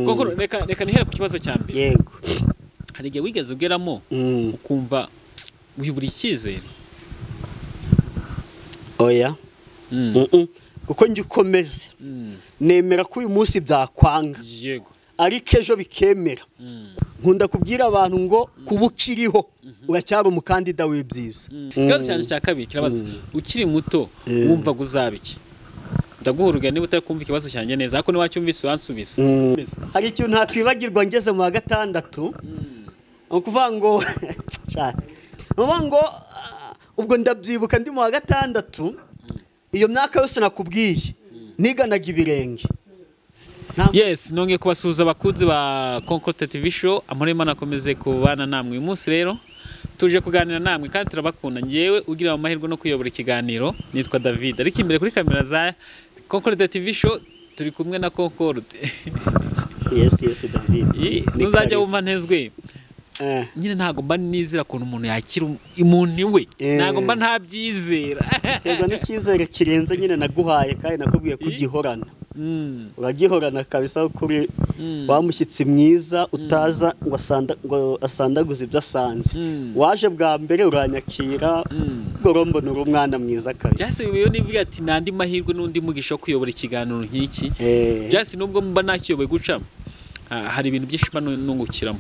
Koko reka nihere ku kibazo cya mbere. Yego. Hari igihe wigeze ugeramo ukumva wibura icyizere? Oya. Kuko njye ukomeze nemera ko uyu munsi byakwanga. Yego. Ariko ejo bikemera. Nkunda kubwira abantu ngo kuba ukiriho uracyari umukandida w'ibyiza. Ikibazo cyane cya kabiri kirabaza, ukiri muto wumva uzaba iki? Ndaguhuruga niba utari kumva ikibazo cyanjye neza, ariko niwacyumvise uransubiza. Hari ikintu ntakwibagirwa ngeze mu wa gatandatu, ukuvuga ngo ngo ubwo ndabyibuka ndi mu wa gatandatu, iyo myaka yose nakubwiye niganaga ibirenge. Yes, nongeye kubasuhuza abakunzi ba Concorde TV Show, amahoro y'Imana akomeze kubana namwe. Uyu munsi rero tuje kuganira namwe kandi turabakunda. Ngewe ugira amahirwe no kuyobora ikiganiro nitwa David, ariko imbere kuri kamera za Concorde TV Show turi kumwe na Concorde. Yes, yes David. Ntuzajya wumva ntezwe. Nyine ntago mba nizera kuntu umuntu yakira umuntu we, ntago mba ntabyizera. Terwa n'icyizere kirenze nyine naguhaye kandi nakubwiye kugihorana. Uragihorana kabisa kuri wa mushyitsi mwiza utaza ngo asandaguze ibyo asanze. Waje bwa mbere uranyakira, ubwo mbona uri umwana mwiza kabisa. Just iyo nivuga ati nandi mahirwe n'undi mugisha wo kuyobora ikiganiro nk'iki. Just nubwo mba nakiyoboye guca, hari ibintu byinshi mba nungukiramo.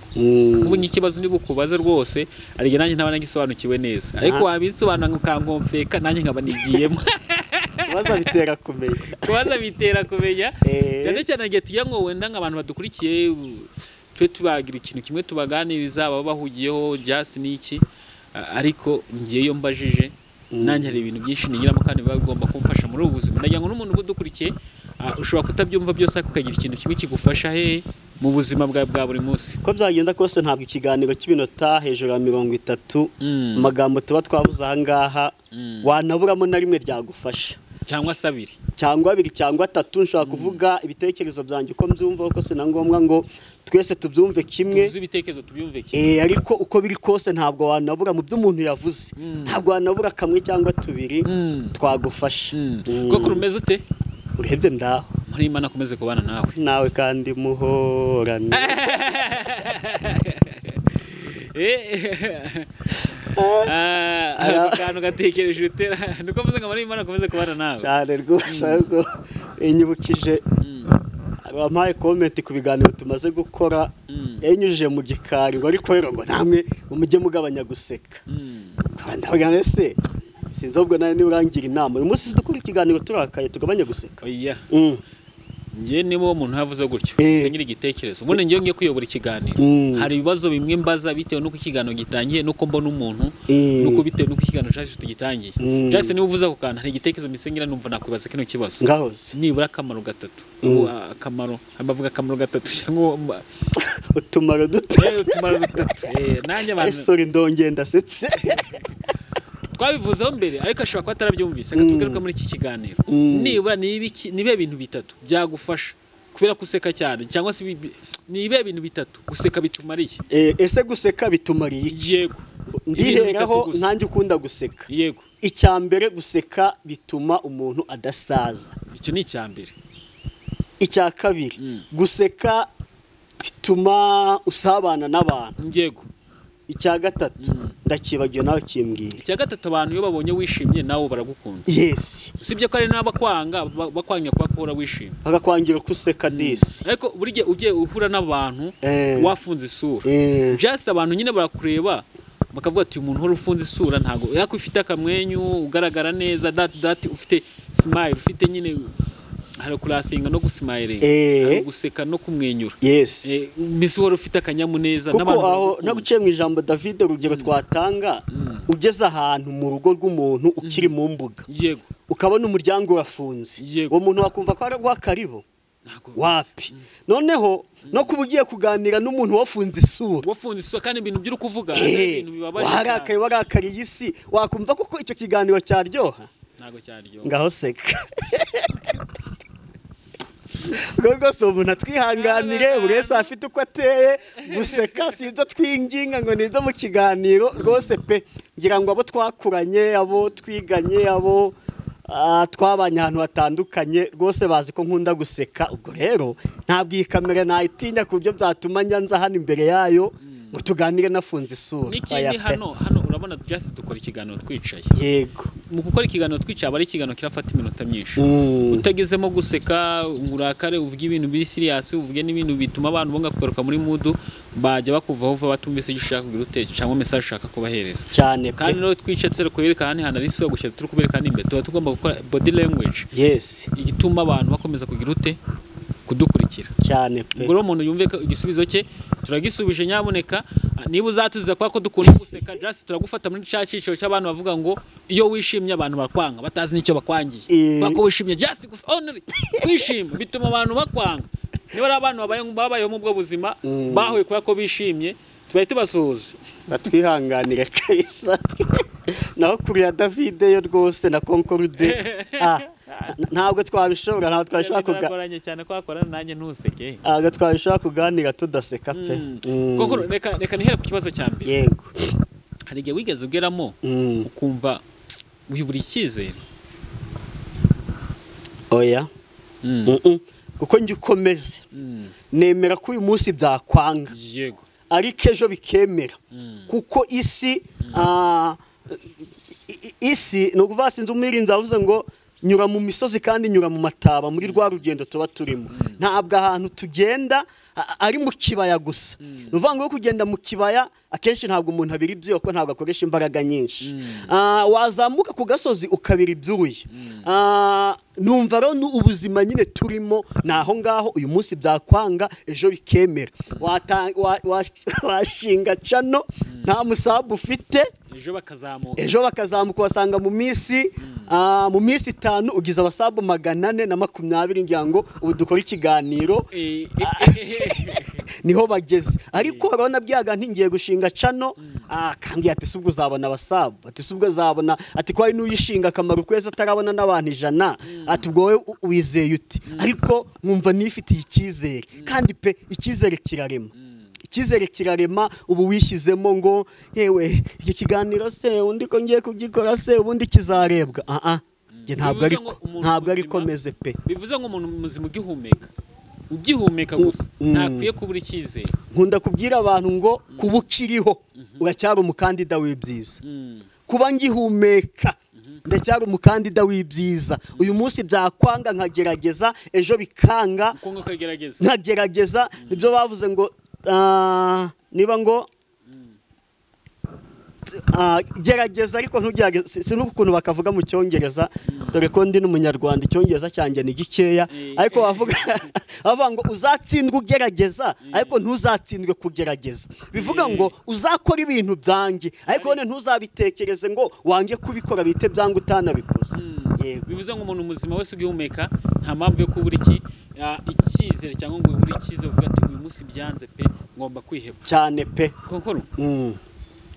Ubu n'ikibazo ndi bukubaze rwose, ariko nanjye ntaba nagisobanukiwe neza. Ariko wabisobanura ukankomfeka nanjye nkaba nigiyemo. Kubaza bitera kumenya. Kubaza bitera kumenya. Cyane cyane ngiye tugira ngo wenda nk'abantu badukurikiye twe tubagira ikintu kimwe tubaganiriza baba bahugiyeho just niki, ariko ngiye yo mbajije nanjye hari ibintu byinshi nigiramo kandi biba bigomba kumfasha muri ubu buzima. Ndagira ngo n'umuntu udukurikiye ushobora kutabyumva byose ariko ukagira ikintu kimwe kigufasha he mu buzima bwa buri munsi. Ko byagenda kose ntabwo ikiganiro cy'ibinota hejuru ya 30 amagambo tuba twavuze aha ngaha wanaburamo na rimwe ryagufasha. Cyangwa se abiri cyangwa abiri cyangwa atatu. Nshobora kuvuga ibitekerezo byanjye uko mbyumva, kuko si na ngombwa ngo twese tubyumve kimwe. Ibitekerezo tubyumve kimwe. Ariko uko biri kose ntabwo wanabura mu byo umuntu yavuze, ntabwo wanabura kamwe cyangwa tubiri twagufasha. Koko rumeze ute? Urebye ndaho. Muri Imana akomeze kubana nawe. Nawe kandi muhorane. Akantu gatekereje utera nuko mvuze ngo muri Imana akomeze kubana nawe. Cyane rwose, ahubwo inyibukije abampaye comment ku biganiro tumaze gukora, yayinyujije mu gikari ngo ariko rero ngo namwe mujye mugabanya guseka. Ndavuga ese sinzi ubwo nawe niba urangira inama uyu munsi dukora ikiganiro turakaye tugabanya guseka. Oya. Ngiye niba umuntu yavuze gutyo ngira igitekerezo. Ubundi ngiye ngiye kuyobora ikiganiro, hari ibibazo bimwe mbaza bitewe nuko ikiganiro gitangiye nuko mbona umuntu nuko bitewe nuko ikiganiro cyacu tugitangiye. Just niba uvuze ako kantu hari igitekerezo misengira numva nakwibaza kino kibazo. Ngahoze nibura akamaro gatatu. Akamaro bavuga akamaro gatatu cyangwa utumaro dutatu. Utumaro dutatu. Nanjye abantu sorry ndongeye ndasetse. Twabivuzeho mbere ariko ashobora kuba atarabyumvise akatugaruka muri iki kiganiro. Nibura nibe bintu bitatu byagufasha kubera kuseka cyane, cyangwa se nibe bintu bitatu guseka bitumariye. Ese guseka bitumariye iki? Yego. Ndiheraho ntanjye ukunda guseka. Yego. Icya mbere guseka bituma umuntu adasaza. Icyo ni icya mbere. Icya kabiri guseka bituma usabana n'abantu. Yego. Icya gatatu ndakibagiwe nawe kimbwira. Icya gatatu abantu iyo babonye wishimye nawe baragukunda. Yes. Usibye ko ari n'abakwanga bakwanga kuba kora wishimye. Bakakwangirira kuseka disi. Ariko buri gihe ugiye uhura n'abantu wafunze isura. Just abantu nyine barakureba bakavuga ati umuntu uhora ufunze isura ntago yako ufite akamwenyu ugaragara neza that ufite smile ufite nyine hari kulathinga no gusimayiringa, hari guseka no kumwenyura. Yes. Mbese uhora ufite akanyamuneza n'abantu. Kuko aho naguciye mu ijambo David, urugero twatanga, ugeze ahantu mu rugo rw'umuntu ukiri mu mbuga. Yego. Ukabona umuryango urafunze. Uwo muntu wakumva ko ari karibo. Wapi. Noneho no kuba ugiye kuganira n'umuntu wafunze isura. Wafunze isura kandi ibintu by'uri kuvuga ibintu bibabaje. Warakaye warakariye isi, wakumva koko icyo kiganiro cyaryoha? Ntago cyaryoha. Ngaho seka. Rwose umuntu atwihanganire, buri wese afite uko ateye, guseka si ibyo twinginga ngo ni ibyo mu kiganiro rwose pe. Ngira ngo abo twakuranye, abo twiganye, abo Twabanye ahantu hatandukanye rwose bazi ko nkunda guseka. Ubwo rero ntabwo iyi kamera nayitinya ku buryo byatuma nyanza hano imbere yayo ngo tuganire nafunze isura. N'ikindi hano urabona just dukora ikiganiro twicaye. Yego. Mu gukora ikiganiro twicaye aba ari ikiganiro kirafata iminota myinshi. Utagezemo guseka urakare uvuge ibintu biri serious, uvuge n'ibintu bituma abantu bonga kugaruka muri mood, bajya bakuvaho vuba batumvise icyo ushaka kugira ute cyangwa message ushaka kubahereza. Cyane pe. Kandi rero twicaye turi kubereka hano hano ari so gushya turi kubereka n'imbere tuba tugomba gukora body language. Yes. Igituma abantu bakomeza kugira ute kudukurikira. Cyane pe. Ubwo rero umuntu yumve ko igisubizo cye turagisubije nyaboneka. Niba uzatuziza kwa ko dukunda guseka just turagufata muri cya cyiciro cy'abantu bavuga ngo iyo wishimye abantu bakwanga batazi n'icyo bakwangiye. Kwa ko wishimye just gusa only kwishima bituma abantu bakwanga. Niba ari abantu babayeho mu bwo buzima bahuye kwa ko bishimye tubaye tubasuhuza batwihanganire kabisa. Naho kuri ya David yo rwose na Concorde ntabwo twabishobora, ntabwo twabishobora kuganira cyane ko akorana nanjye ntuseke. Ntabwo twabishobora kuganira tudaseka pe. Koko reka nihere ku kibazo cya mbere. Yego. Hari igihe wigeze ugeramo ukumva wibura icyizere? Oya. Kuko njye ukomeze nemera ko uyu munsi byakwanga. Yego. Ariko ejo bikemera. Kuko isi isi no kuva sinzi umwirinzi avuze ngo nyura mu misozi kandi nyura mu mataba muri rwa rugendo tuba turimo. Ntabwo ahantu tugenda ari mu kibaya gusa. Nuvuga ngo kugenda mu kibaya akenshi ntabwo umuntu abira ibyuya ko ntabwo akoresha imbaraga nyinshi. Wazamuka ku gasozi ukabira ibyuya. Numva rero ubuzima nyine turimo naho ngaho uyu munsi byakwanga ejo bikemera. Washinga cano nta musabu ufite ejo bakazamuka wasanga mu minsi mu minsi 5 ugize abasabu 420 ngira ngo ubu dukora ikiganiro niho bageze. Ariko urabona byaga ntingiye gushinga cano akambwiye ati subwo uzabona abasabu, ati subwo azabona, ati ko ari n'uyishinga akamaro kweza atarabona n'abantu 100, ati ubwo wowe wizeye uti. Ariko nkumva nifitiye icyizere kandi pe icyizere kirarema. Icyizere kirarema. Ubu wishyizemo ngo yewe iki kiganiro se undi ko ngiye kubyikora se ubundi kizarebwa. Ntabwo ariko ntabwo ariko meze pe. Bivuze ngo umuntu muzima ugihumeka gusa ntakwiye kubura icyizere. Nkunda kubwira abantu ngo kuba ukiriho uracyari umukandida w'ibyiza. Kuba ngihumeka ndacyari umukandida w'ibyiza. Uyu munsi byakwanga nkagerageza ejo bikanga nkagerageza. Nibyo bavuze ngo niba ngo gerageza ariko ntugerageze. Sinuko ukuntu bakavuga mu cyongereza dore ko ndi n'umunyarwanda icyongereza cyanjye ni gikeya, ariko bavuga ngo uzatsindwe ugerageza ariko ntuzatsindwe kugerageza. Bivuga ngo uzakora ibintu byanjye ariko none ntuzabitekereze ngo wange kubikora bite byange utanabikoze. Yego. Bivuze ngo umuntu muzima wese ugihumeka nta mpamvu yo kubura iki icyizere cyangwa ngo ubure icyizere uvuga ati uyu munsi byanze pe ngomba kwiheba cyane pe. Konkoro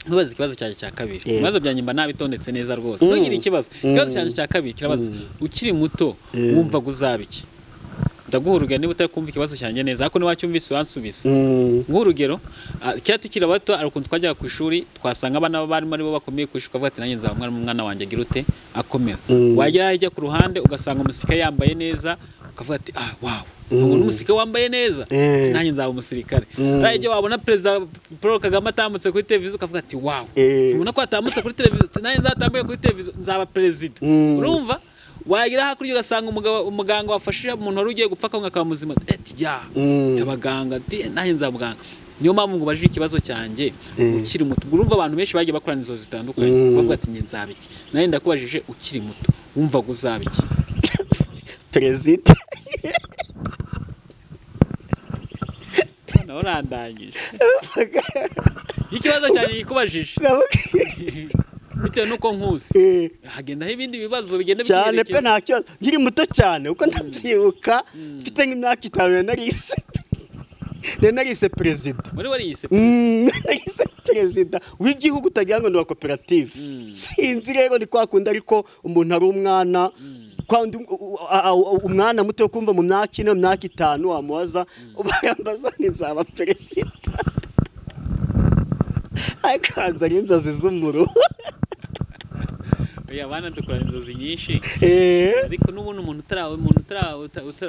ntubaze ikibazo cyanjye cya kabiri. Ibibazo byanjye mba nabitondetse neza rwose. Ntugire ikibazo. Ikibazo cyanjye cya kabiri kirabaza ukiri muto wumva uzaba iki? Ndaguha urugero niba utari kumva ikibazo cyanjye neza ariko niba wacyumvise uransubiza. Nk'urugero kera tukiri bato hari ukuntu twajyaga ku ishuri twasanga abana b'abarimu aribo bakomeye ku ishuri ukavuga ati nanjye nzaba umwarimu umwana wanjye agira ute akomera. Wagera hirya ku ruhande ugasanga umusirikare yambaye neza ukavuga ati ah wow umuntu umusirikare wambaye neza nanjye nzaba umusirikare. Rero wabona Perezida Paul Kagame atambutse kuri televiziyo ukavuga ati wow ubona ko atambutse kuri televiziyo nanjye nzatambuke kuri televiziyo nzaba perezida. Urumva wagira hakurya ugasanga umuganga wafashije umuntu wari ugiye gupfa akaba muzima ati ya tabaganga ati nanjye nzaba muganga. Niyo mpamvu ngo ubajije ikibazo cyanjye ukiri muto. Urumva abantu benshi bagiye bakorana inzozi zitandukanye bavuga ati njye nzaba iki, nanjye ndakubajije ukiri muto wumva uzaba iki? Perezida. Naho urandangije ikibazo cyanjye gikubajije bitewe nuko nkuzi hagendaho ibindi bibazo bigenda cyane pe. Nta kibazo nkiri muto cyane uko ndabyibuka mfite nk'imyaka 5 narise perezida. Muri wariyise narise perezida w'igihugu utagira ngo ni wa koperative. Sinzi rero ni kwa kundi ariko umuntu ari umwana umwana muto kumva mu myaka 4 mu myaka 5 wamubaza ubarambaza ni nzaba perezida. Akanza ari inzozi z'umuru. Oya, abana dukorana inzozi nyinshi, ariko n'ubundi umuntu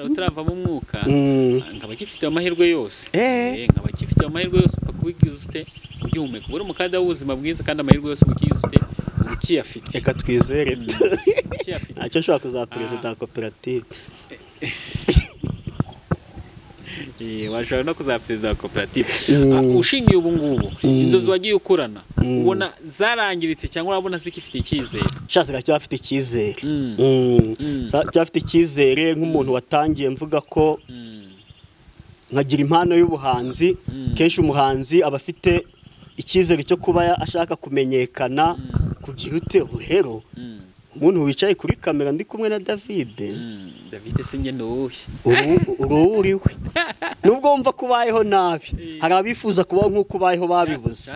utaravamo umwuka nkaba agifite amahirwe yose. Nkaba agifite amahirwe yose, upfa kubigize ute ugihumeka, ubura umukanda w'ubuzima bwiza, kandi amahirwe yose ubukize ute ukiyafite. Reka twizere ntacyo nshobora kuzaba perezida wa koperative. Washobora no kuzaba perezida wa koperative. Ushingiye ubu ngubu inzozi wagiye ukurana ubona zarangiritse cyangwa urabona zikifite icyizere? Shaka cyafite icyizere. Cyafite icyizere nk'umuntu watangiye mvuga ko nkagira impano y'ubuhanzi. Kenshi umuhanzi aba afite icyizere cyo kuba ashaka kumenyekana, kugira ute rero umuntu wicaye kuri kamera ndi kumwe na David. David se njye nduhe uriwe nubwo wumva kubayeho nabi, hari abifuza kubaho nk'uko ubayeho babivuze.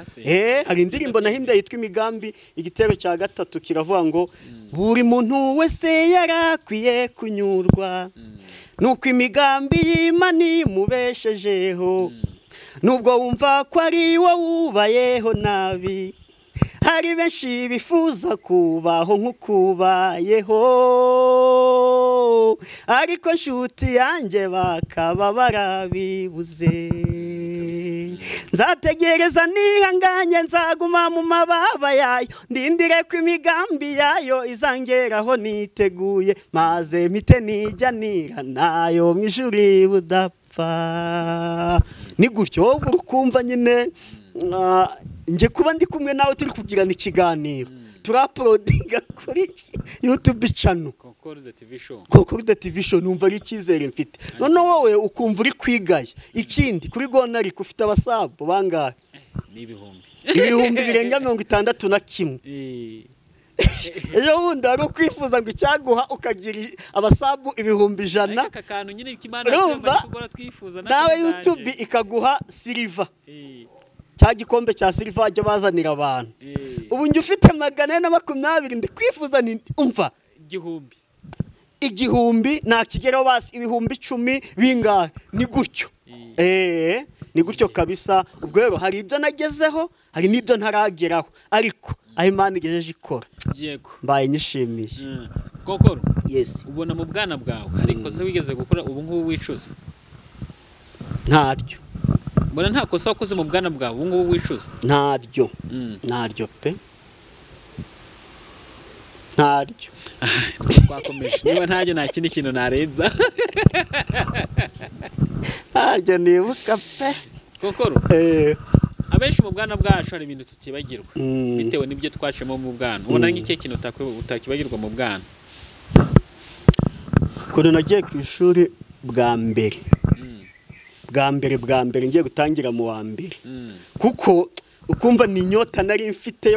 Hari indirimbo nahimbye yitwa Imigambi, igitero cya 3 kiravuga ngo buri muntu wese yarakwiye kunyurwa nuko imigambi y'Imana imubeshejeho, nubwo wumva ko ari wowe ubayeho nabi, hari benshi bifuza kubaho nk'ukubayeho, ariko nshuti yanjye bakaba barabibuze. Nzategereza nihanganye, nzaguma mu mababa yayo, ndindire ko imigambi yayo izangeraho niteguye, maze mpite nijyanira nayo mu ijuru budapfa. Ni gutyo wowe urukumva nyine nje kuba ndi kumwe nawe turi kugirana ikiganiro, turaprodinga kuri YouTube channel Concorde TV show. Concorde TV show, numva ari icyizere mfite. None wowe ukumva uri kwigaya. Ikindi kuri Gonari ufite abasabu bangahe? Ni ibihumbi. Ibihumbi birenga 61. Ejo bundi ari ukwifuza ngo icyaguha ukagira abasabu 100,000. Aka kantu nyine kimana kugora twifuza nawe YouTube ikaguha silver. Cya gikombe cya silver ajya bazanira abantu. Ubu njye ufite 420 ndi kwifuza ni umva 1000 nakigeraho basi 10,000 bingahe. Ni gutyo. Ni gutyo kabisa. Ubwo rero hari ibyo nagezeho, hari n'ibyo ntarageraho, ariko aho Imana igejeje ikora. Yego. Mbaye nyishimiye. Kokoro. Yes. Ubona mu bwana bwawe hari ikosa wigeze gukora ubu ngubu wicuza? Ntaryo. Mbona nta kosa wakoze mu bwana bwawe ubu ngubu wicuza? Ntaryo. Ntaryo pe. Ntaryo. Twakomeje. Niba ntaryo nta kindi kintu narenza. Ntaryo nibuka pe. Kokoro. Abenshi mu bwana bwacu hari ibintu tutibagirwa bitewe n'ibyo twacemo mu bwana. Ubona nk'ikihe kintu utakibagirwa mu bwana? Ukuntu nagiye ku ishuri bwa mbere. Bwa mbere ngiye gutangira mu wa mbere. Kuko ukumva ni inyota nari mfite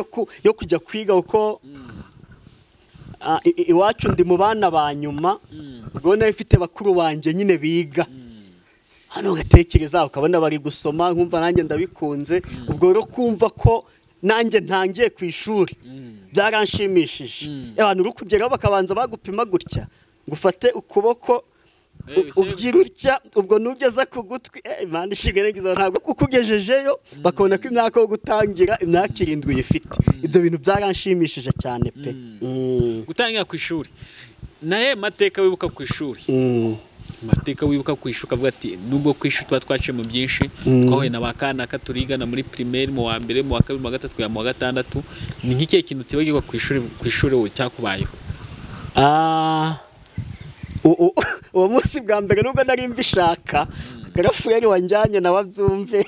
yo kujya kwiga, uko iwacu ndi mu bana ba nyuma, ubwo nari mfite bakuru banjye nyine biga. Hano ugatekereza ukabona bari gusoma, nkumva nanjye ndabikunze. Ubwo rero kumva ko nanjye ntangiye ku ishuri byaranshimishije. Abantu uri kugeraho bakabanza bagupima gutya, ngufate ukuboko ugira utya, ubwo nugeza ku gutwi Imana ishimwe ngizo ntabwo kukugejejeyo, bakabona ko imyaka yo gutangira imyaka 7 uyifite. Ibyo bintu byaranshimishije cyane pe. Gutangira ku ishuri naye mateka wibuka ku ishuri? Mateka wibuka ku ishuri ukavuga ati nubwo ku ishuri tuba twaciye mu byinshi, twahuye na bakanaka turigana muri primaire mu wa mbere, mu wa kabiri, mu wa gatatu, mu wa gatandatu, ni nk'ikihe kintu utibagirwa ku ishuri cyakubayeho? Uwo munsi bwa mbere nubwo nari mbishaka, garafureri wanjyanye nawe abyumve,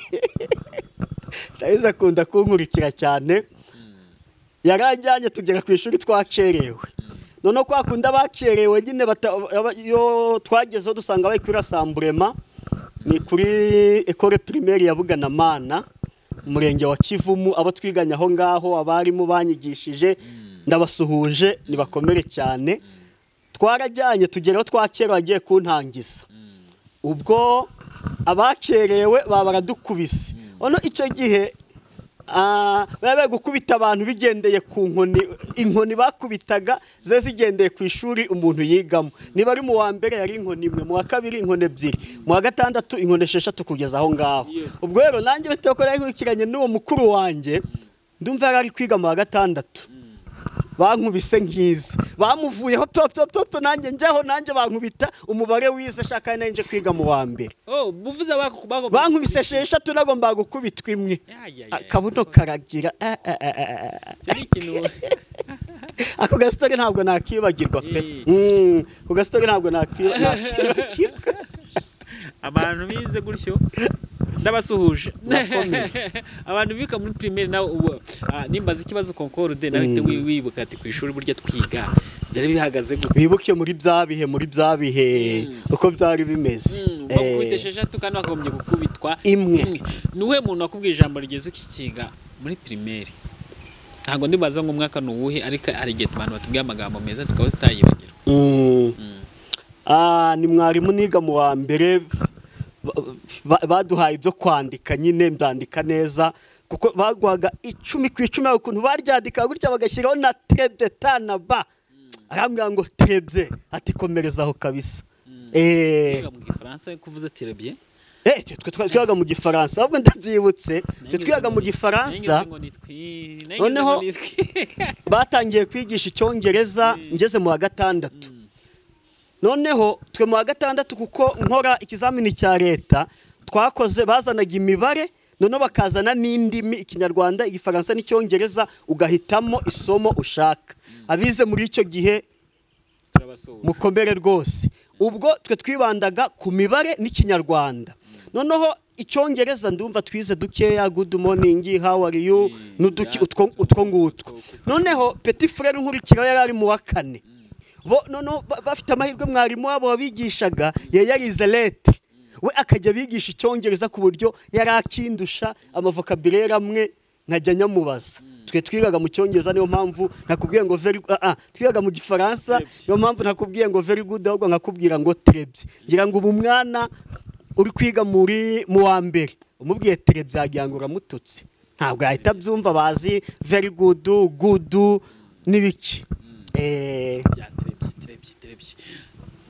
ndabizi akunda kunkurikira cyane, yaranjyanye tugera ku ishuri twakerewe. Noneho kwa kundi abakerewe nyine iyo twagezeho dusanga bari kuri asamburema, ni kuri Ecole Primaire ya Buganamana, umurenge wa Kivumu. Abo twiganye aho ngaho, abarimu banyigishije ndabasuhuje, nibakomere cyane. Twarajyanye tugeraho twakera bagiye kuntangiza, ubwo abakerewe baba baradukubise. Ono icyo gihe baba gukubita abantu bigendeye ku nkoni, inkoni bakubitaga ze zigendeye ku ishuri umuntu yigamo. Niba ari mu wa mbere yari inkoni imwe, mu wa kabiri inkoni 2, mu wa gatandatu inkoni 6 kugeza aho ngaho. Ubwo rero nanjye bitewe ko nari nkurikiranye n'uwo mukuru wanjye, ndumva yari ari kwiga mu wa gatandatu. Bankubise nkiza bamuvuyeho top top top, nanjye njyaho, nanjye bankubita umubare wize shaka nanje kwiga mu wa mbere. Oh, buvuze bankubise 6 nagomba gukubitwa imwe. Akabuno karagira. Ako gastori ntabwo nakibagirwa pe. Ako gastori ntabwo nakibagirwa. Abantu bize gutyo ndabasuhuje. Abantu bika muri primaire nawe nimbaza ikibazo Concorde nawe wibuka ati ku ishuri burya twiga byari bihagaze gute? Wibuke muri byabihe muri byabihe uko byari bimeze. Bakubita 6 kandi bagombye gukubitwa imwe. Niwe muntu akubwiye ijambo rigeze ukikiga muri primaire. Ntabwo ndibaza ngo umwaka nuwuhe, ariko ari gihe abantu batubwiye amagambo meza tukaba tutayibagirwa. Ni mwarimu niga mu wa mbere baduhaye ibyo kwandika nyine ndandika neza kuko bagwaga 10 ku 10 ukuntu baryandika gutya bagashyiraho na trebye ta na ba. Arambwira ngo trebye ati komereza aho kabisa. Niga mu Gifaransa kuvuza trebye? Twe twigaga mu Gifaransa ahubwo ndabyibutse, twe twigaga mu Gifaransa. Noneho batangiye kwigisha Icyongereza ngeze mu wa 6. Noneho twe mu wa 6 kuko nkora ikizamini cya leta twakoze bazanaga imibare noneho bakazana n'indimi Ikinyarwanda, Igifaransa n'Icyongereza ugahitamo isomo ushaka. Abize muri icyo gihe mukomere rwose. Ubwo twe twibandaga ku mibare n'Ikinyarwanda. Noneho Icyongereza ndumva twize dukeya, good morning, how are you, n'uduki utwo ngutwo. Noneho petit frère nkurikira yari ari mu wa 4. Bo noneho bafite amahirwe mwarimu wabo wabigishaga yarize lettre, we akajya bigisha Icyongereza ku buryo yari akindusha amavokabulaire amwe nkajya nyamubaza. Twe twigaga mu Cyongereza niyo mpamvu nakubwiye ngo very twigaga mu Gifaransa niyo mpamvu nakubwiye ngo very good ahubwo nkakubwira ngo trebye. Ngira ngo ubu mwana uri kwiga muri mu wa mbere umubwiye trebye yagira ngo uramututse, ntabwo yahita abyumva, bazi very good, good n'ibiki. Trebye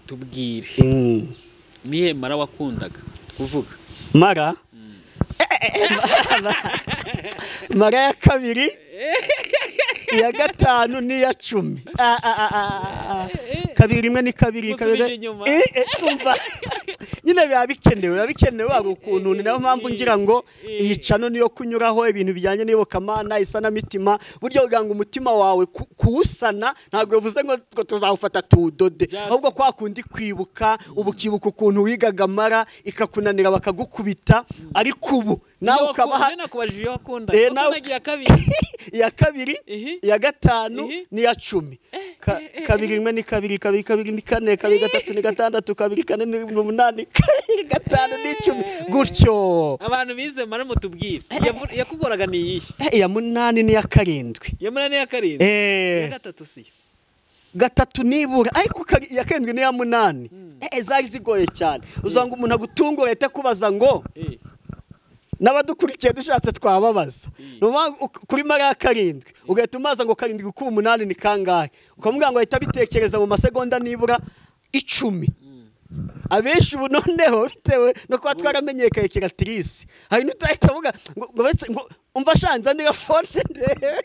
tubwire nihe mara wakundaga kuvuga? Mara mara ya 2, iya 5 n'iya 10. 2 rimwe ni 2 2. Umva nyine biba bikenewe ari ukuntu ni nayo mpamvu ngira ngo iyi cano niyo kunyuraho ibintu bijyanye n'iyobokamana isanamitima. Buryo ugira ngo umutima wawe kuwusana ntabwo bivuze ngo tuzawufata tuwudode, ahubwo kwa kundi kwibuka ubukibuka ukuntu wigaga mara ikakunanira bakagukubita, ariko ubu nawe ukabaha iya 2, iya 5 n'iya 10. 2 rimwe ni 2, 2 2 ni 4, 2 3 ni 6, 2 4 ni 8, 2 5 ni 10 gutyo. Abantu bize mara mutubwire yakugoraga ni iyihe? Iya 8 n'iya 7. Iya 8 n'iya 7. Iya 3 si 3 nibura, ariko iya 7 n'iya 8 zari zigoye cyane. Uzanga umuntu agutungura ahita kubaza ngo n'abadukurikiye dushatse twababaza. Kuri mara ya 7 ugahita umaza ngo 7 gukuba 8 ni kangahe, ukamubwira ngo ahita abitekereza mu masegonda nibura 10. Abenshi ubu noneho bitewe no kuba twaramenyekaye kiratrice, hari n'utahita avuga ngo umva shanza niga phone ndebe.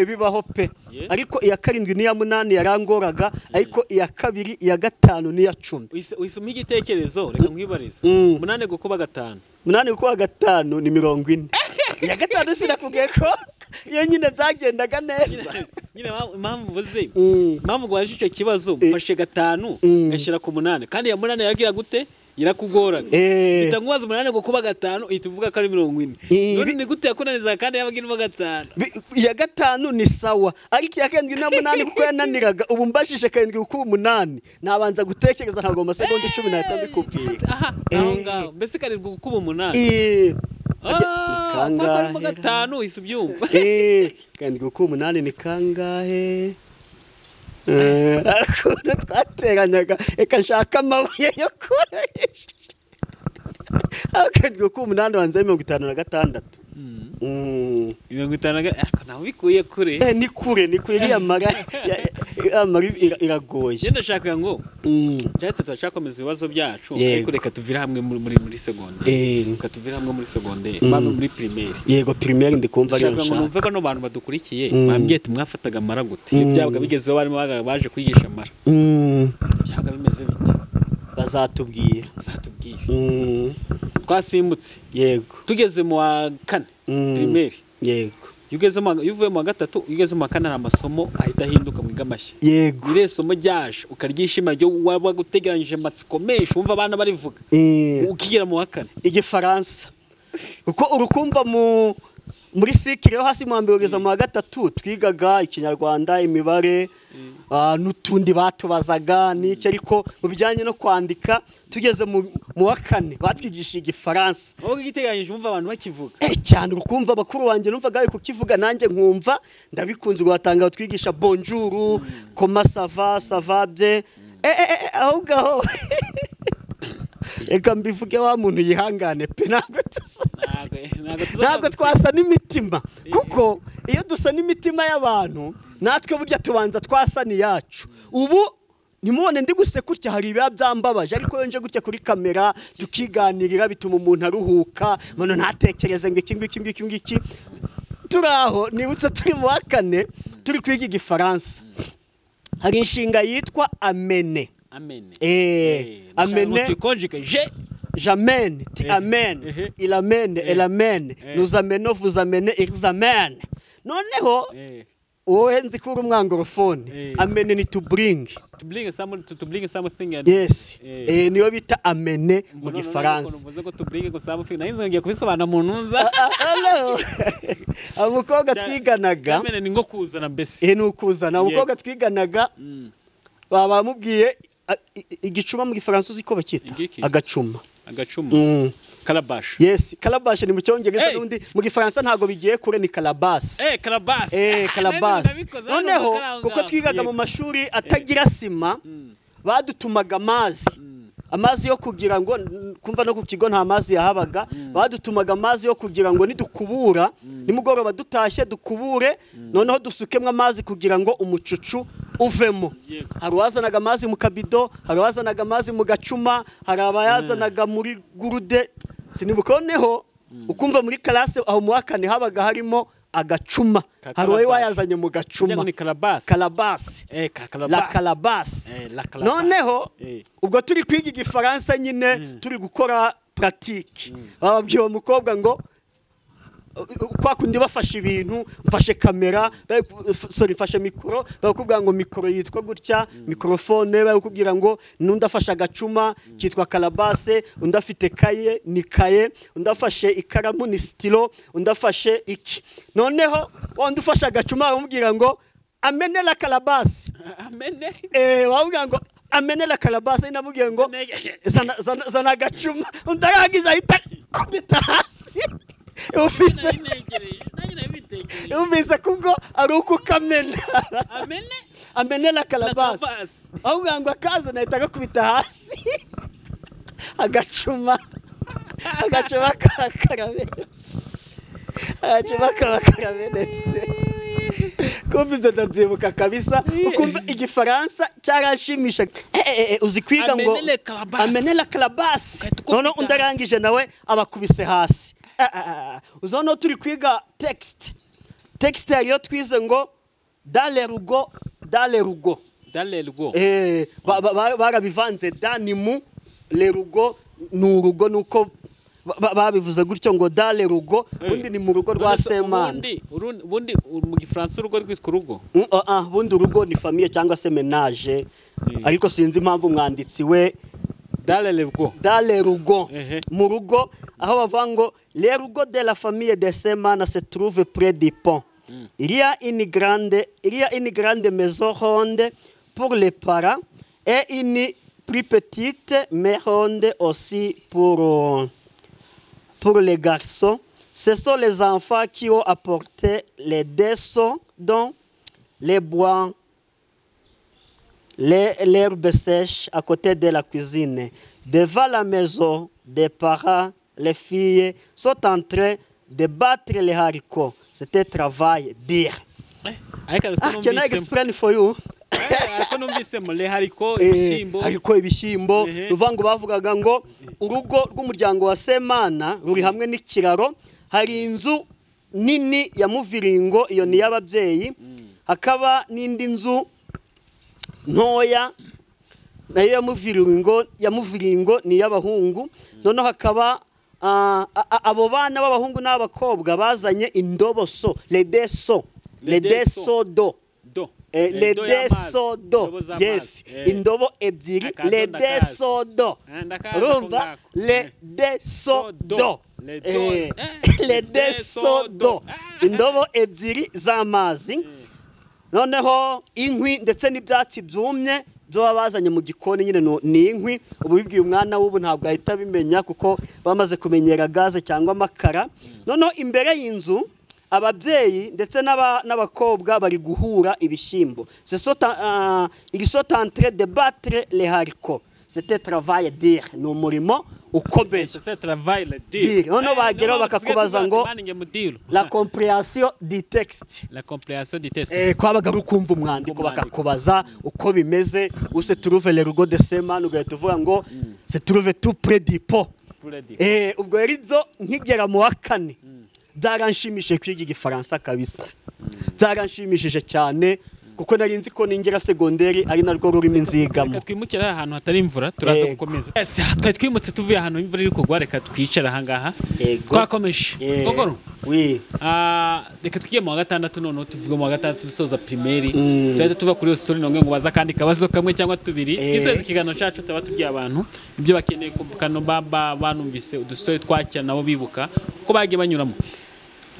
Bibaho pe. Ariko iya 7 n'iya 8 yarangoraga, ariko iya 2, iya 5 n'iya 10. Wisuma igitekerezo reka nkwibarize. 8 gukuba 5. 8 gukuba 5 ni 40. Iya 5 sinakubwiye ko iyo nyine byagendaga neza. Nyine impamvu mvuze, impamvu gwaje icyo kibazo mfashe 5 ngashyira ku 8 kandi iya 8 yagira gute? Irakugoraga. Bitangubaza 8 gukuba 5 ihita uvuga ko ari 40. None ni gute yakunaniza kandi yabaga irimo 5? Iya 5 ni sawa, ariko iya 7 na 8 kuko yananiraga. Ubu mbashije 7 gukuba 8 nabanza gutekereza ntabwo mu masegonda 10 nahita mbikubwira. Aha aho ngaho mbese 7 gukuba 8 kangahe? 5 ihise ubyumva. 7 gukuba 8 ni kangahe? Ukuntu twateranyaga reka nshaka amabuye yo kurisha. 7 gukuba 8 wanze 56. 56 ariko nawe bikuye kure. Ni kure iriya mara Iragoye. Njye ndashaka ngo just turacyakomeza ibibazo byacu, ariko reka tuvire hamwe muri secondaire. Reka tuvire hamwe muri secondaire, baba muri primaire. Yego, primaire ndikumva ari nshaka. Ngo numve ko abantu badukurikiye bambwiye ati mwafataga amara gute? Iyo byabaga bigezeho barimo baje kwigisha amara. Byabaga bimeze bite? Bazatubwira. Twasimbutse. Yego. Tugeze mu wa kane primaire. Yego. Iyo uvuye mu wa gatatu ugeze mu wa kane hari amasomo ahita ahinduka mu gamashya. Yego. Ire somo ryaje ukaryishima ryo waba gutegeranyije amatsiko menshi wumva abana barivuga. Ukigera mu wa kane. Igifaransa. Kuko urukumva muri cycle yo hasi mu wa mbere kugeza mu wa gatatu twigaga Ikinyarwanda, imibare, n'utundi batubazaga n'iki, ariko mu bijyanye no kwandika tugeze mu wa kane batwigishije Igifaransa. Wowe giteganyije umva abantu bakivuga. Cyane urukumva bakuru wanjye numvaga bari kukivuga nanjye nkumva ndabikunze, ugatanga twigisha bonjour, comment ça va, ça va bien. Aho ngaho reka mbivuge wa muntu yihangane pe, ntabwo twasa n'imitima, kuko iyo dusa n'imitima y'abantu natwe burya tubanza twasa n'iyacu. Ubu nimubone ndi guseka gutya hari ibiba byambabaje, ariko iyo nje gutya kuri kamera tukiganirira bituma umuntu aruhuka, umuntu ntatekereze ngo iki ngiki ngiki ngiki. Turaho nibutse turi mu wa kane turi kwiga Igifaransa, hari inshinga yitwa amene. Amen. Amene. J'amène, tu amènes, il amène, elle amène, nous amenons, vous amenez, ils amènent. Noneho wowe nzi ko uri umwangorofone, amene ni to bring. To bring someone, to bring something and yes. Niyo bita amene mu Gifaransa. Mvuze ko to bring something, nayo ngiye kubisobanura mu ntunza. Umukobwa twiganaga. Amene ni ngo kuzana mbese. Ni ukuzana. Umukobwa twiganaga bamubwiye igicuma mu Gifaransa uzi ko bakita agacuma. Agacuma. Calabash. Yes, calabash ni mu Cyongereza n'undi mu Gifaransa ntago bigiye kure ni calabash. Calabash. Calabash. Noneho kuko twigaga mu mashuri atagira sima badutumaga amazi. Amazi yo kugira ngo kumva no ku kigo nta mazi yahabaga, badutumaga amazi yo kugira ngo nidukubura nimugoroba dutashye dukubure noneho dusukemwe amazi kugira ngo umucucu uvemo. Hari uwazanaga amazi mu kabido, hari uwazanaga amazi mu gacuma, hari abayazanaga muri gurude. Sinibukoneho ukumva muri classe aho mu wa kane habaga harimo agacuma, hari uwaye wayazanye mu gacuma. Calabash. La calabash. Noneho ubwo turi kwiga Igifaransa nyine turi gukora pratique, bababwiye uwo mukobwa ngo kwa kundi bafashe ibintu, mfashe kamera, sorry mfashe mikoro, bakubwira ngo mikoro yitwa gutya, microphone, bakubwira ngo nundi afashe agacuma kitwa kalabase, undi afite kaye ni kaye, undi afashe ikaramu ni stylo, undi afashe iki. Noneho undi ufashe agacuma bamubwira ngo amene la kalabase. Amene. Bamubwira ngo amene la kalabase, inamubwira ngo zana agacuma, undi arangije ahita kubita hasi. Ufise kubwo ari uko kamena. Amene la kalabasi. Aho ngo akaza nahita agakubita hasi. Agacuma karabetse. Agacuma karabetse. Kumva ibyo ndabyibuka kabisa, ukumva Igifaransa cyarashimisha. Uzi kwiga ngo amene la kalabasi. None undarangije nawe abakubise hasi. Uzono turi kwiga text yariyo twize ngo dans les rugo. Barabivanze da ni mu le rugo ni urugo, nuko babivuze gutyo ngo dans les rugo, ubundi ni mu rugo rwa Semana. Ubundi mu Gifaransa urugo rwitwa urugo. Ubundi urugo ni famille cyangwa se ménage, ariko sinzi impamvu umwanditsi we Dans les rugo. Mu rugo aho bavuga ngo les rugo de la famille de Semana se trouve près du pont. Il y a une grande maison ronde pour les parents et une plus petite mais ronde aussi pour les garçons. Ce sont les enfants qui ont apporté les dessins dont les bois, l'herbe sèche à côté de la cuisine. Devant la maison des parents, les filles sont en train de battre les haricots. C'était travail dur. Can I explain for you? Ariko numvise mole hariko ibishyimbo. Hariko ibishyimbo. Uvuga ngo bavugaga ngo urugo rw'umuryango wa Semana ruri hamwe n'ikiraro, hari inzu nini ya muviringo, iyo ni y'ababyeyi, hakaba n'indi nzu ntoya nayo ya muviringo ni y'abahungu. Noneho hakaba abo bana b'abahungu n'abakobwa bazanye indobo so ledeso ledeso do ledeso do, yes, indobo ebyiri ledeso do, urumva ledeso do, ledeso do, indobo ebyiri z'amazi. Noneho inkwi ndetse n'ibyatsi byumye byo babazanye mu gikoni nyine ni inkwi. Ubu bibwiye umwana w'ubu ntabwo ahita abimenya kuko bamaze kumenyera gaze cyangwa amakara. Noneho imbere y'inzu ababyeyi ndetse n'abakobwa bari guhura ibishyimbo. Ils sont en train de battre les haricots. C'était travail dur, ni umurimo ukomeye. C'est travail dur. Noneho bageraho bakakubaza ngo la compréhension du texte. La compréhension du texte. Kwabaga ukumva umwandiko bakakubaza uko bimeze. Où se trouve le rugo de Semana, ugahita uvuga ngo se trouve tout près du pont. Ubwo rero ibyo nkigera mu wa kane byaranshimishije kwiga igifaransa kabisa. Byaranshimishije cyane kuko nari nzi ko ningera segonderi ari narwo rurimi nzigamo. Reka twimukira ahantu hatari imvura turaza gukomeza. Twari twimutse tuvuye ahantu imvura iri kugwa, reka twicara aha ngaha. Twakomeje. Kogoro? Oui. Reka twigiye mu wa gatandatu, noneho tuvuge mu wa gatandatu dusoza primaire. Tuhita tuva kuri iyo story nonge ngo baza kandi kabazo kamwe cyangwa tubiri. Gisoza ikiganiro cyacu tuba tubwiye abantu ibyo bakeneye kumva no baba banumvise udustory twakira nabo bibuka ko bagiye banyuramo.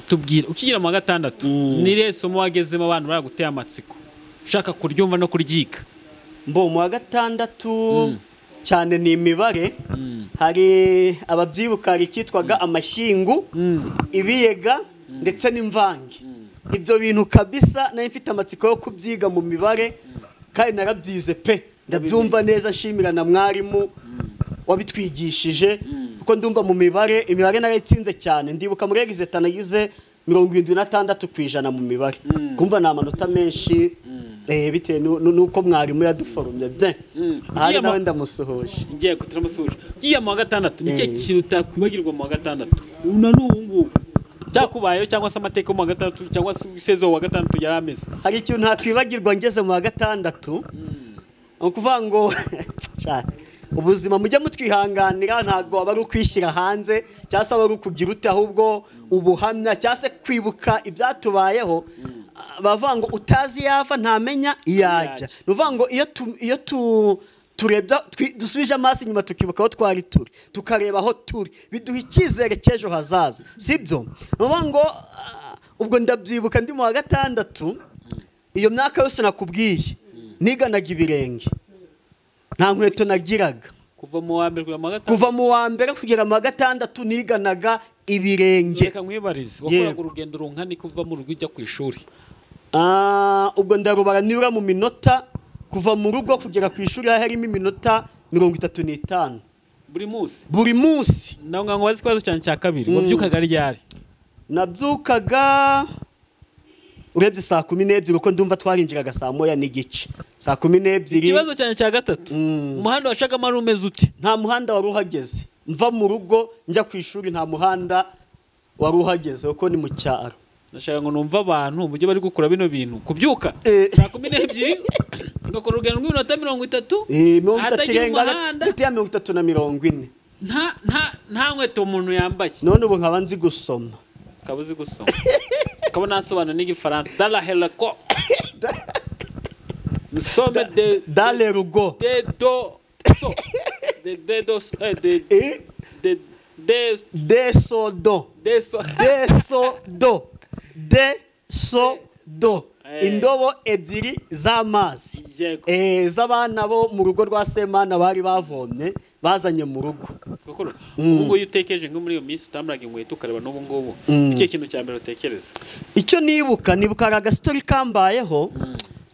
Tubwire ukigira mu wa gatandatu ni resomo wagezemo abantu baraguteye amatsiko ushaka kuryumva no kuryiga? Mbo mu wa gatandatu cyane ni imibare. Hari ababyibuka icyitwaga amashyingu, ibiyega ndetse n'imvange. Ibyo bintu kabisa nari mfite amatsiko yo kubyiga mu mibare kandi narabyize pe, ndabyumva neza, nshimira na mwarimu wabitwigishije kuko ndumva mu mibare, imibare narayitsinze cyane. Ndibuka muri exeta nagize 76% mu mibare. Kumva ni amanota menshi bitewe nuko mwarimu yaduforomye bien. Ahari nawe ndamusuhuje. Ngiye kuturamusuhuje. Ngiye mu wa gatandatu ni kintu utakwibagirwa mu wa gatandatu una n'ubu ngubu cyakubayeho cyangwa se amateka mu wa gatandatu cyangwa se sezo wa gatandatu yarameze? Hari ikintu ntakwibagirwa ngeze mu wa gatandatu, ukuvuga ngo ubuzima mujye mutwihanganira, ntabwo aba ari ukwishyira hanze cyangwa se aba ari ukugira ute, ahubwo ubuhamya cyangwa se kwibuka ibyatubayeho. Bavuga ngo utazi yava ntamenya iyajya. Ni ukuvuga ngo iyo turebye dusubije amaso inyuma tukibuka aho twari turi, tukareba aho turi, biduha icyizere cy'ejo hazaza, sibyo? Ni ukuvuga ngo ubwo ndabyibuka ndi mu wa gatandatu, iyo myaka yose nakubwiye niganaga ibirenge, nta nkweto nagiraga. Kuva mu wa mbere kugera mu wa gatandatu? Kuva mu wa mbere kugera mu wa gatandatu niganaga ibirenge. Reka nkwibarize, wakoraga urugendo runkani kuva mu rugo ujya ku ishuri? Ubwo ndarubara nibura mu minota, kuva mu rugo kugera ku ishuri harimo iminota 35. Buri munsi? Buri munsi. Nawe nkubaze ikibazo cyane cya kabiri, wabyukaga ryari? Nabyukaga urebye saa 12 kuko ndumva twarinjiraga saa 1:15. Saa 12. Ikibazo cyane cya gatatu, umuhanda wacagamo ari umeze ute? Nta muhanda wari uhageze. Mva mu rugo njya ku ishuri nta muhanda wari uhageze kuko ni mu cyaro. Ndashaka ngo numva abantu uburyo bari gukora bino bintu, kubyuka saa 12 ugakora urugendo rw'iminota 30, hatagira umuhanda, hagati ya 30 na 40. Nta nkweto umuntu yambaye. None ubu nkaba nzi gusoma. Ukaba uzi gusoma. Ukaba nasobanura n'igifaransa. Dans la helco. Nous sommes de dans le rugo. De do so. De de do de de de de so do. De so de so do. De so do. Indobo ebyiri z'amazi. Z'abana bo mu rugo rwa Semana bari bavomye bazanye mu rugo. Kokoro, ubwo iyo utekereje nko muri iyo minsi utambaraga inkweto ukareba n'ubu ngubu, icyo kintu cya mbere utekereza? Icyo nibuka ari agastory kambayeho.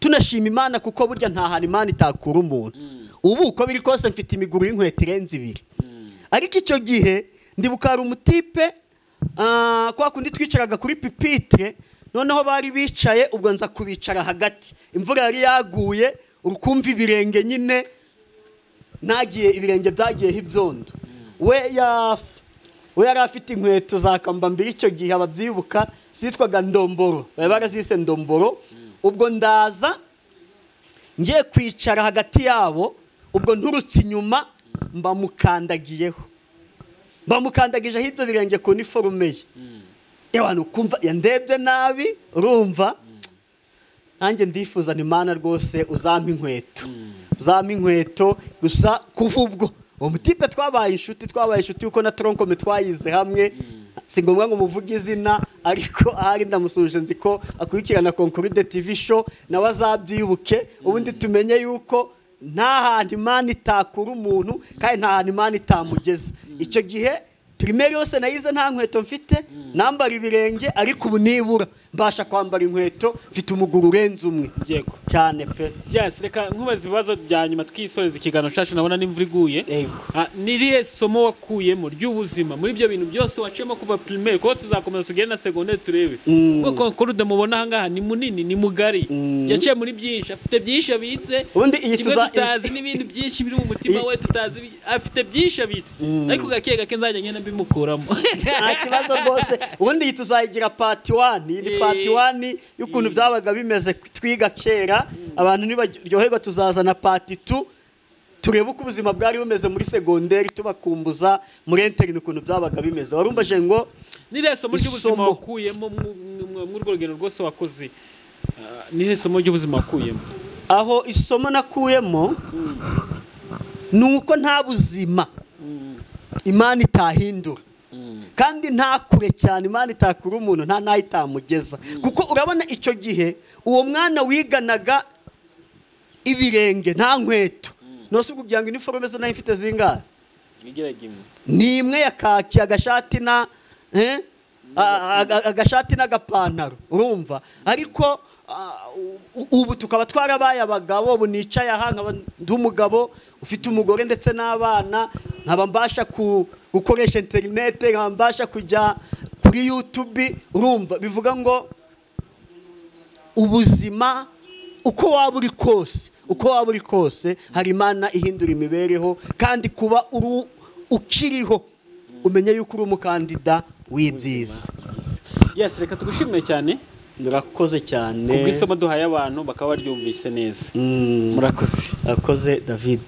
Tunashima Imana kuko burya nta hantu Imana itakura umuntu. Ubu uko biri kose mfite imiguru y'inkweto irenze ibiri. Ariko icyo gihe ndibuka hari umutipe kwa kundi twicaraga kuri pupitre, noneho bari bicaye, ubwo nza kubicara hagati. Imvura yari yaguye, Urukumva ibirenge nyine nagiye ibirenge byagiyeho ibyondo. We yari afite inkweto za kambambiri icyo gihe ababyibuka zitwaga ndomboro, bari barazise ndomboro. Ubwo ndaza ngiye kwicara hagati yabo, ubwo nturutse inyuma mbamukandagiyeho, bamukandagijeho ibyo birenge ku uniforme ye. Ewana ukumva yandebye nabi, urumva nanjye ndifuza ni Mana rwose uzampa inkweto, uzampa inkweto. Gusa kuva ubwo uwo mutipe twabaye inshuti, twabaye inshuti kuko na tronkome twayize hamwe. Si ngombwa ngo muvuge izina, ariko ahari ndamusuje, nzi ko akurikirana Concorde TV show, nawe azabyibuke. Ubundi tumenye yuko nta hantu Imana itakura umuntu, kandi nta hantu Imana itamugeza. Icyo gihe primaire yose nayize nta nkweto mfite, nambara ibirenge, ariko ubu nibura mbasha kwambara inkweto, mfite umuguru urenze umwe. Yego cyane pe. Yes, reka nkubaze ibibazo bya nyuma twisoreza ikiganiro cyacu, nabona n'imvura iguye. Ni irihe somo wakuyemo ry'ubuzima muri ibyo bintu byose waciyemo kuva primaire, kuko tuzakomeza tugende na secondaire turebe, kuko Concorde mubona aha ngaha ni munini, ni mugari, yaciye muri byinshi, afite byinshi abitse. Ubundi iyi tutazi n'ibindi byinshi biri mu mutima we, tutazi, afite byinshi abitse, ariko gake gake nzajya ngenda mbimukuramo. Nta kibazo rwose. Ubundi iyi tuzayigira part 1, iyi ni part 1 y'ukuntu byabaga bimeze twiga kera. Abantu nibaryoherwa tuzazana part 2, turebe uko ubuzima bwari bumeze muri secondaire, tubakumbuza muri interne ukuntu byabaga bimeze. Warumbaje ngo ni irihe somo ry'ubuzima wakuyemo muri urwo rugendo rwose wakoze? Ni irihe somo ry'ubuzima wakuyemo? Aho isomo nakuyemo ni uko nta buzima Imana itahindura, kandi nta kure cyane Imana itakura umuntu, nta nayo itamugeza. Kuko urabona icyo gihe uwo mwana wiganaga ibirenge nta nkweto, nose kugira ngo uniforme zo nayo ifite zingahe? Ni imwe ya kaki, agashati na agashati n'agapantaro, urumva. Ariko ubu tukaba twarabaye abagabo, ubu nicaye aha nkaba ndi umugabo ufite umugore ndetse n'abana, nkaba mbasha gukoresha internet, nkaba mbasha kujya kuri YouTube, urumva. Bivuga ngo ubuzima uko waba uri kose, uko waba uri kose, hari Imana ihindura imibereho, kandi kuba uri ukiriho umenye yuko uri umukandida w'ibyiza. Yes, reka tugushimire cyane. Murakoze cyane kubw'isomo duhaye abantu bakaba baryumvise neza. Murakoze. Murakoze David.